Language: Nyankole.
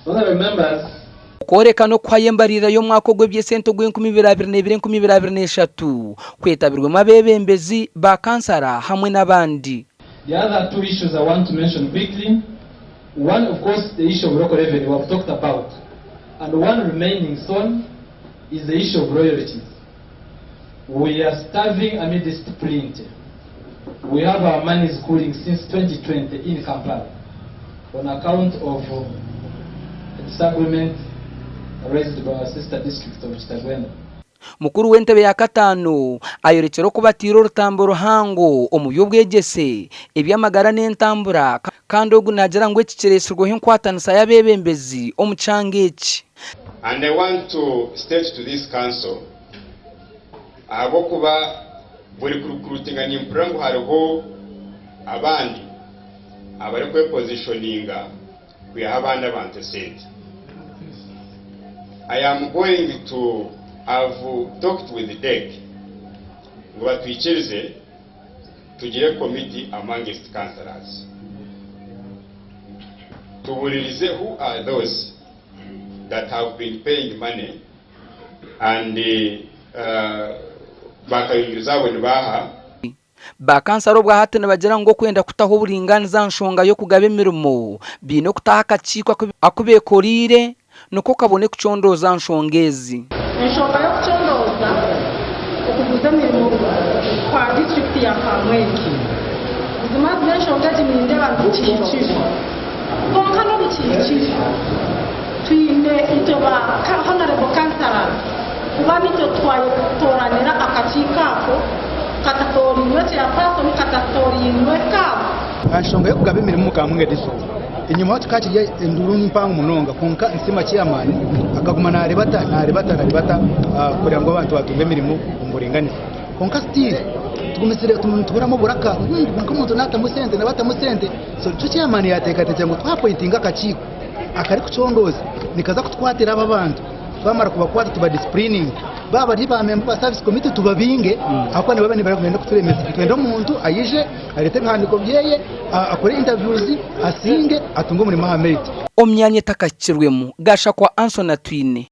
Honourable members. Okworeka n'okuhayo embaririra y'omwaka ogw'eby'esente ogw'enkumi ibiri abiri n'ebiri enkumi ibiri abiri n'eshatu kwetabirwemu abeebembezi, ba kansara hamwe n'abandi. The other two issues I want to mention quickly, one of course the issue of local revenue we have talked about and one remaining thorn is the issue of royalties. We are starving amidst plenty. We have our monies cooling since 2020 in Kampala on account of a disagreement raised by our sister district of Kitagwenda. Mukuru w'entebe ya kataano ayorekire oku bataire orutambi ruhango omu by'obwegyese, eby'amagara n'entambura kandi ogu naagira ngu eki kiretsirweho enkwatanisa y'abeebembezi omu kyanga eki. And I want to state to this council ahabw'okuba buri ku recruitinga nimpurira ngu hariho abandi abarikwepositioninga kwihaho abandi abantu esente. I am going to have talked with DEC ngu batwikirize tugire committee amongst councillors tuburirize who are those that have been paying money and bakayungiriza abo nibaha. Ba kansara obwahati nibagira ngu okwenda kutaho oburinganiza aha nshonga y'okugaba emirimo, baine okutaho akakiiko aku bekoreire nikwo kabone kucondooza aha nshonga ezi. Enshonga y'okucondooza okuguza emirimo kwa disiturikiti ya Kamwenge. Buzimazima enshonga egi nindeeba ngu kihikire. Kwonka n'obu kihikire, twine itwe ba Honourable Councillors kuba nitwe twayetoranira akakiiko ako katatorainwe Chairperson, katatorainwe CAB. Aha nshonga y'okugaba emirimo omu Kamwenge District, enyima aho kikaba kiri enduuru mpango munonga kwonka Nsiima Chairman akaguma narebata narebata narebata kureba ngu abantu batunga emirimo omu buringaniza. Kwonka still tugumisire nituhuriramu oburaka kwonka omuntu natamu esente nawe atamu esente. So nikyo chairman yateekateekire ngu twa appointinga akakiiko akarikucondooza nikaza kutukwatira aba abantu twamara kubakwata tuba disciplininge baaba bari ba member ba service committee tubabinge ahakuba nibaba nibenda kuturemesa. Nitwenda omuntu aije areete ebihandiiko byeye akore interviews asinge atunge omurimo aha merit. Omu myanya etakahikirwemu, Gashakwa Anson Atwine.